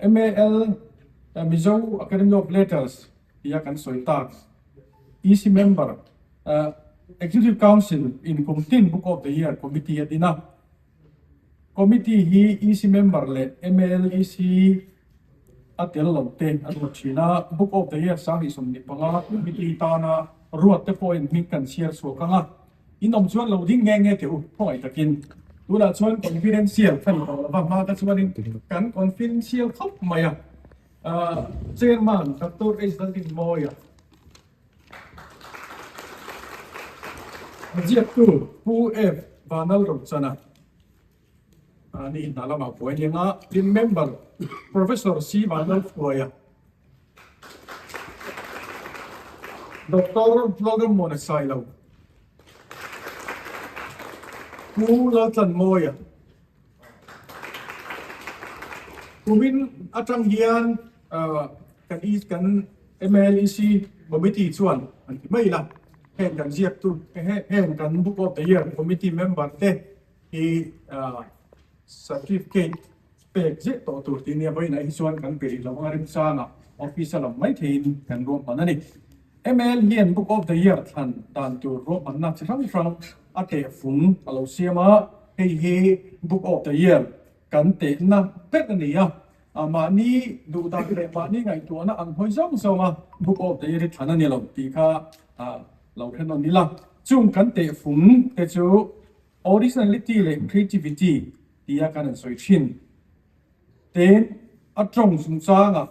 MAL, Mizo Academy of Letters tia kan sawi tak, EC member, Executive Council in kum tin Book of the Year Committee a din a. Committee hi EC member leh MLEC a tel lo te a ruat thin a. Book of the Year 2025 Committee tana ruat te pawhin hming kan chhiar chhuak ang a. In awm chuan lo ding nge nge teh u, khawngaih takin. Tunah chuan confidential kha ni tawh lo va, hma te chuanin kan confidential khawp mai a. Chairman Doctor H Lalrinmawia, a ziaktu Pu F Vanlalrochana ni hna lamah buai ning a, tin member Professor C Vanlalhruaia, Doctor Lalrammawna Sailo, Pu Laltlanmawia. Kumin atang hian kan kan MLEC Committee chuan an ti mai la, heng kan ziaktu heng kan Book of the Year Committee member te hi certificate Pek zet tawh tur tih nia vawiinah hi chuan kan peih lo anga remchangah office a lam mai theiin kan ruahman a ni. ML hian Book of the Year thlan dan tur ruahmanna chi hrang hrang a tehfung a lo siam a, hei hi Book of the Year kan tehna ber a ni a, mahni duh dan leh mahni ngaihtuahna ang hawi zawng zawnga Book of the Year hi thlan a ni lo tih kha lo hre nawn ila. Chung kan tehfung te chu Originality leh creativity tia kan han sawi thin. Tin, a tawng chungchangah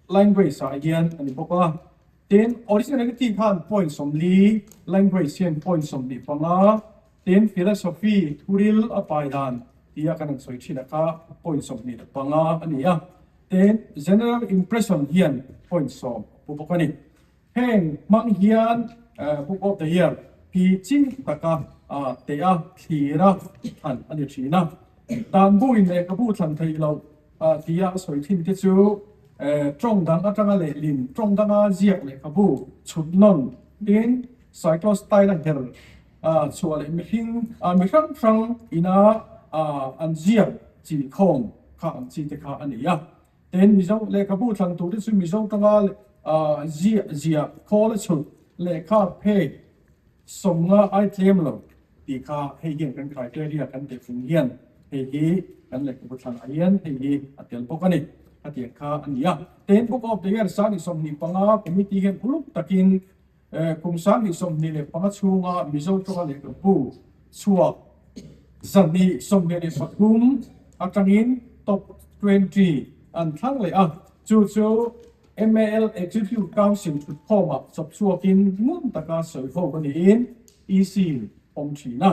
language ah hian a ni bawk a. Tin, originality khan point 40, language hian point 25, tin philosophy thuril a pai dan tia kan han sawi thin a kha point 25 a ni a. Tin, general impression hian point 10 a pu bawk a ni. Heng hmang hian Book of the Year hi ching taka teh a, thlir a, thlan a ni thin a. Tanbuin lehkhabu thlan theih loh tia a sawi thin te chu tawng dang atanga lehlin, tawng danga ziak lehkhabu chhut nawn tin cyclostyle a her chhuah leh mihring mi hrang hrang ina an ziak chi khawm kha ang chi te kha a ni a. Tin, Mizo lehkhabu thlan tur te chu Mizo tanga ziah ziah khawl a chhut lehkha phek sawmnga ai tlem lo tih kha hei hian kan criteria kan teh fung hian hei hi kan lehkhabu thlan ah hian hei hi a tel bawk a ni. Khatiang kha a ni a. Tin, Book of the Year 2025 Committee hian uluk takin Kum 2025 chhunga Mizo tawnga lehkhabu chhuak 123 atangin Top 20 an thlang leh a, chu chu MAL Executive Council thutkhawmah chawp chhuakin ngun taka sawi ho a niin EC awm thin a.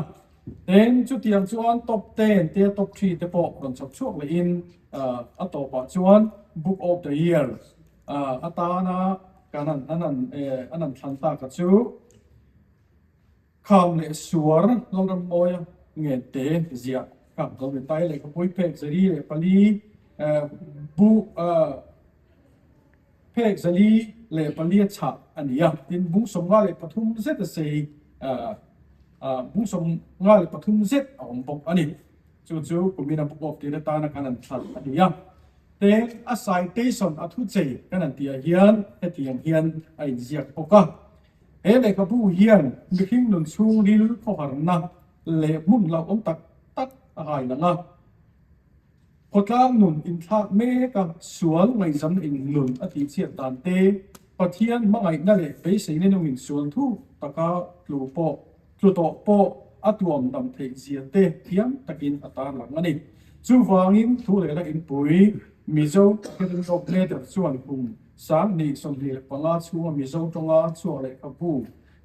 Tin, chutiang chuan Top 10 te Top 3 te pawh rawn chawp chhuak lehin a tawpah chuan Book of the Year Atana kan an an an an an thlan tak a chu kham leh suar Lalrammawia ngen te ziah kha lo ni tai leh khawpui phek 404 bu phek 404 a chhah a ni a, tin bung 53 zet a sei bung 53 zet a awm bawk a ni. Chu chu kumina book of tir atana kan an thlan a ni a. Teng a citation a thu chei kan han tih ah hian hetiang hian a inziak bawk a. He lehkhabu hian mihring nun chhungril khawharna leh hmun hlauhawm tak tak a hai lang a. Khawtlang nun inthlak mek a sual ngaihzam in nun a tihchhiat dan te, Pathian hmangaihna leh beiseina nungin sual thuk taka tlu pawh Tlu tawh pawh a tuam dam theih zia te thiam takin a tarlang a ni. Chuvangin thu leh la inpui Mizo Academy of Letters chuan kum 2025 chhunga Mizo tawnga chhuak lehkhabu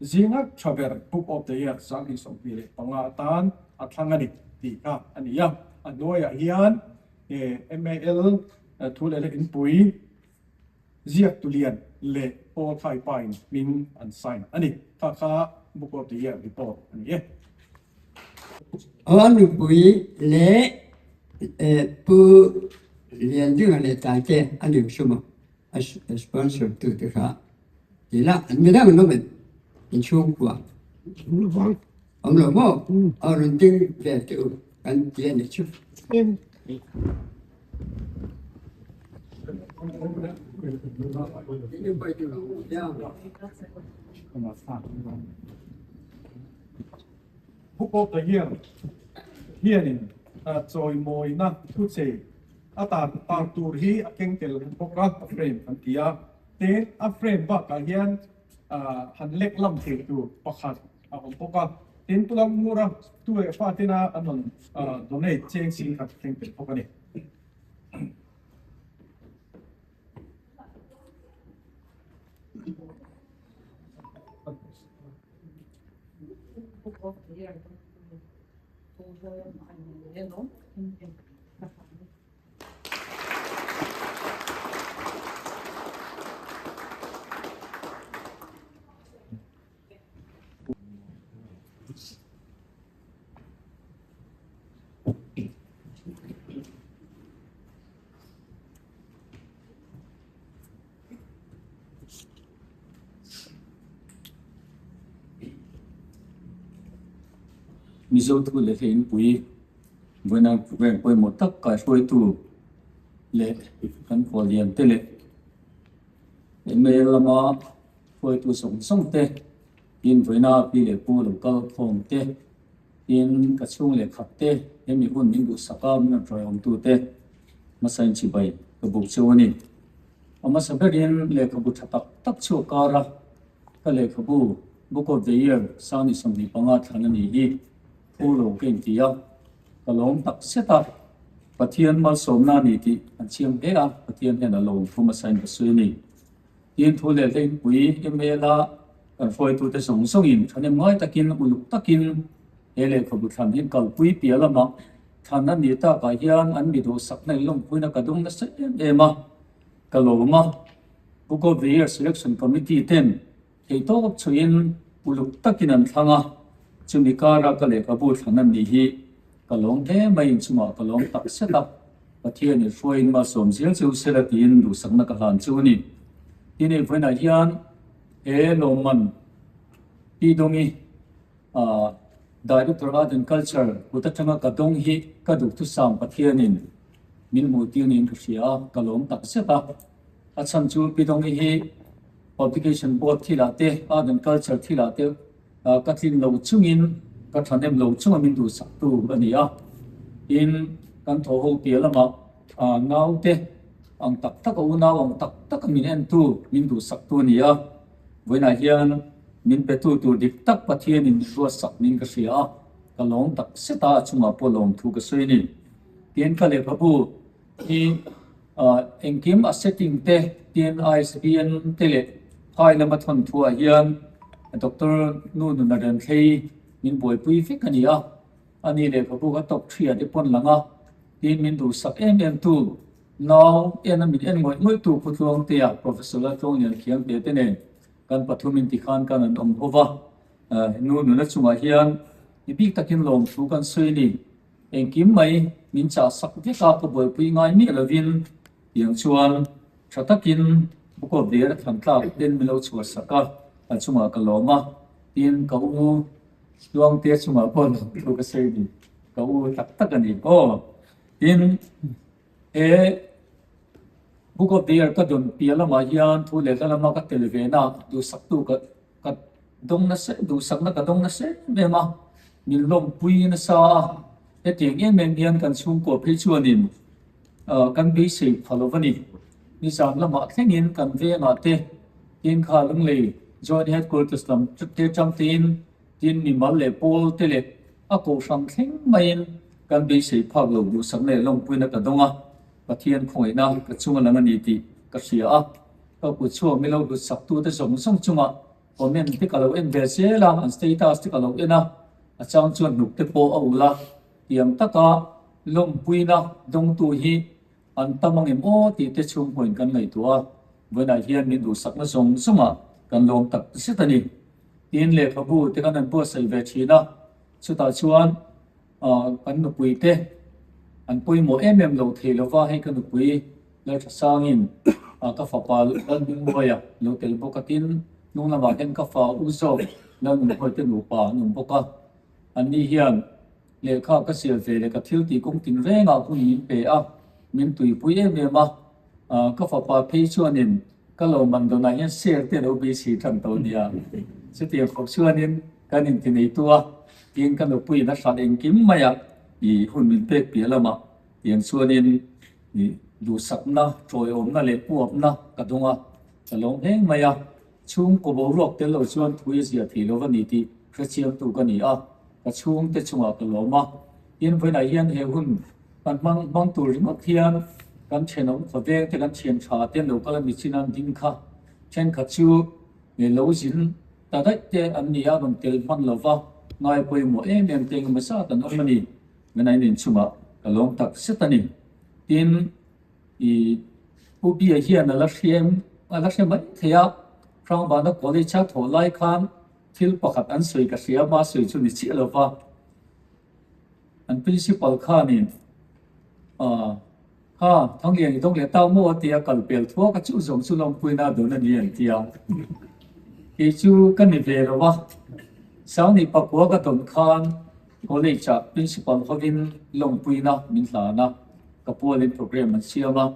zinga tha ber Book of the Year 2025 atan a thlang a ni tih kha a ni a. A hnuaiah hian MAL thu leh la inpui Ziak Tulian leh Paul Khaipain hming an sign a ni. Kha kha Book of the Year report a ni e. Aw nupui leh Pu Liandinga leh Taite an insum a, a sponsor tu te kha ti la an mi dang lo men inchhungkua awm lo maw a rawn ding ve teh u kan ti a ni chu. Book of the Year hianin chawimawina thuchei a tar tar tur hi a keng tel bawk a, a frame kan ti a. Tin, a frame bakah hian han lek lam thei tur pakhat a awm bawk a. Tin, Pu Lalngura tu leh fa tena an rawn donate cheng sing khat keng tel bawk a ni. Mizo thu leh hla inpui vawiina program pawimawh tak kaihruaitu leh kan khuallian te leh email lama hruaitu zawng zawng te tin vawiina pi leh pu lo kal khawm te tin ka chhung leh khat te hemi hun min duhsak a min rawn hruaiawmtu te hmasa in chibai ka buk cheu a ni. A hmasa berin lehkhabu tha tak tak chu a kar a, ka lehkhabu Book of the Year Sangni 25 thlan a nih hi phu lo ka inti a, ka lawm tak zet a, Pathian malsawmna a ni tih an chiang hle a, Pathian hian a lawm thu hmasa in ka sawi a ni. Tin thu leh hleinpui email a kan hruaitute zawng zawngin thahnem ngai takin uluk takin he lehkhabu thlan hi kalpui piah lamah thlan a nih takah hian an mi duhsakna in lawmpuina ka dawng nasa em em a, ka lawm a. Book of the Year Selection Committee ten theihtawp chhuihin uluk takin an thlang a, chumi kara ka lehkhabu thlan a nih hi ka lawm hle mai inchungah ka lawm tak zet a, Pathian in hruaiin malsawm zel cheu sela tiin duhsakna ka hlan chu a ni. Tin hei vawiinah hian he lawmman Pi Dawngi Director Art and Culture kut atanga ka dawng hi ka duhthusam Pathianin min hmuh tir niin ka hria a, ka lawm tak zet a. A chhan chu Pi Dawngi hi Publication Board thilah te, Art and Culture thilah te ka tlin lo chungin ka thahnem lo chunga min duhsaktu a ni a. Tin, kan thaw ho piah lamah naute ang tak tak a unau ang tak taka min entu, min duhsaktu a ni a. Vawiinah hian min petu tur dik tak Pathianin min ruatsak niin ka hria a, ka lawm tak zet a, a chungah pawh lawm thu ka sawi a ni. Tin, ka lehkhabu hi engkim a setting te, tin ISBN te leh phai lama thawn thuah hian Doctor Nu Nuna Renthlei min buaipui vek a ni a, ani lehkhabu ka tawp thria te pawn lang a, tin min duhsak em em tu Nau ena min en ngawih ngawih tu Pu Tluangtea, Professor Laltluanglian Khiangte te nen kan pathum in tikhan kan an awm ho va. Nu nuna chungah hian mi bik takin lawmthu kan sawi a ni. Engkim mai min chah sak vek a, ka buaipui ngai miah lovin tiang chuan tha takin Book of the Year a thlan tlak ten min lo chhuah sak a, a chungah ka lawm a. Tin, ka u Tluangtea chungah pawh lawmthu ka sawi a ni. Ka u tak tak a ni aw. Tin. He Book of the Year ka dawn piah lamah hian thu leh hla lama ka tel ve na duhsaktu ka ka dawng nasa duhsakna ka dawng nasa em em a, min lawmpui nasa a, hetiang em em hian kan chhungkua phei chuanin kan beisei pha lo va ni. Nizan lamah thlengin kan vengah te tin kha Lunglei Joint Headquarters lam te tang tein tin mimal leh pawl te leh a kohhran thleng maiin Kan beisei phak lo duhsakna leh lawmpuina ka dawng a, Pathian khawngaihna ka chunga lang a ni tih ka hria a. Ka kut chhuak milo hlutsaktute zawng zawng chunga comment te ka lo en ve zel a, an status te ka lo en a, a chang chuan hnuk te pawh a ulh a, tiang taka lawmpuina dawngtu hi an tam ang em aw tih te chhungkawiin kan ngaihtuah a, vawiinah hian min duhsakna zawng zawngah kan lawm tak zet a ni. Tin, lehkhabu te kan han buatsaih ve thin a, chutah chuan Kan nupui te an pawimawh em em lo thei lova, hei ka nupui Lalthasangin ka fapa Lalhmingmawia lo tel bawk a, tin hnung lamah hian ka fa u zawk Lalnunhawia te nupa an awm bawk a, anni hian lehkha ka sial ve leh ka thil tih kawng tin rengah hun min pe a, min tuipui em em a. Ka fapa phei chuanin ka lo man dawnah hian share te a lo beisei tan tawh nia. Chutiang khawp chuanin kan inti neitu a, tin ka nupuiin a hran engkim mai a, i hun min pek piah lamah tiang chuanin i duhsakna, tawiawmna leh puapna ka dawng a, ka lawm hleng mai a. Chhungkaw boruak tel lo chuan thui a zia thei lo va ni tih hrechiangtu ka ni a, ka chhungte chungah ka lawm a. Tin, vawiinah hian he hun kan hmang hmang tur ringawt hian kan thenawm khawveng te, kan thian tha te an lo kal a ni chin a, an ding kha. Thenkhat chu lo zin ta daih te an ni a, rawn tel hman lo va, ngai pawimawh em em te engemaw zat an awm a ni. Vawiinah hian inchungah ka lawm tak zet a ni. Tin, I Pu Bia hian a la hriam a la hre mai thei a, Hrangbana College a thawh lai khan thil pakhat an sawi ka hria a, sawi chu ni chiah lo va. An Principal khanin ah kha Thanglian i dawng leh ta maw a ti a, kal pel thuak a chu zawng chu lawmpuina a dawn a ni an ti a. Kei chu ka ni ve lo va, Sangni pakua ka dawn khan College ah Principal hovin lawmpuina min hlan a. Ka pualin program an siam a,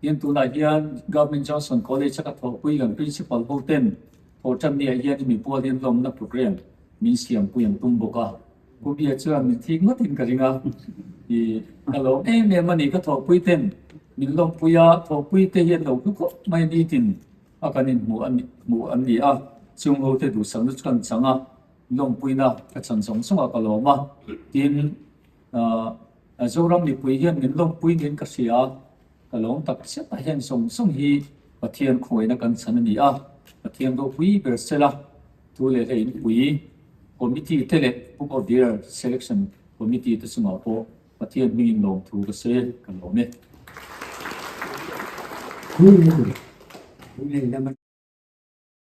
tin tunah hian Government Johnson College a ka thawhpui kan Principal ho ten thawhtan ni ah hian hemi pualin lawmna program min siampui an tum bawk a. Pu Bia chuan min thik ngawtin ka ring a, i ka lawm em em a ni ka thawhpui ten min lawmpui a, thawhpui te hian lo hlu khawp mai nitin a kan inhmuh a hmuh an ni a, chung ho te duhsakna chu kan chang a, lawmpuina ka chan zawng zawng a ka lawm a, tin ah. Zoram mipui hian min lawmpui niin ka hria a, ka lawm tak zet a heng zawng zawng hi Pathian khawngaihna kan chhan a ni a, Pathian ropui ber sela thu leh hlei inpui Committee te leh Book of the Year Selection Committee te chungah pawh Pathian hmingin lawmthu ka sawi ka lawm e.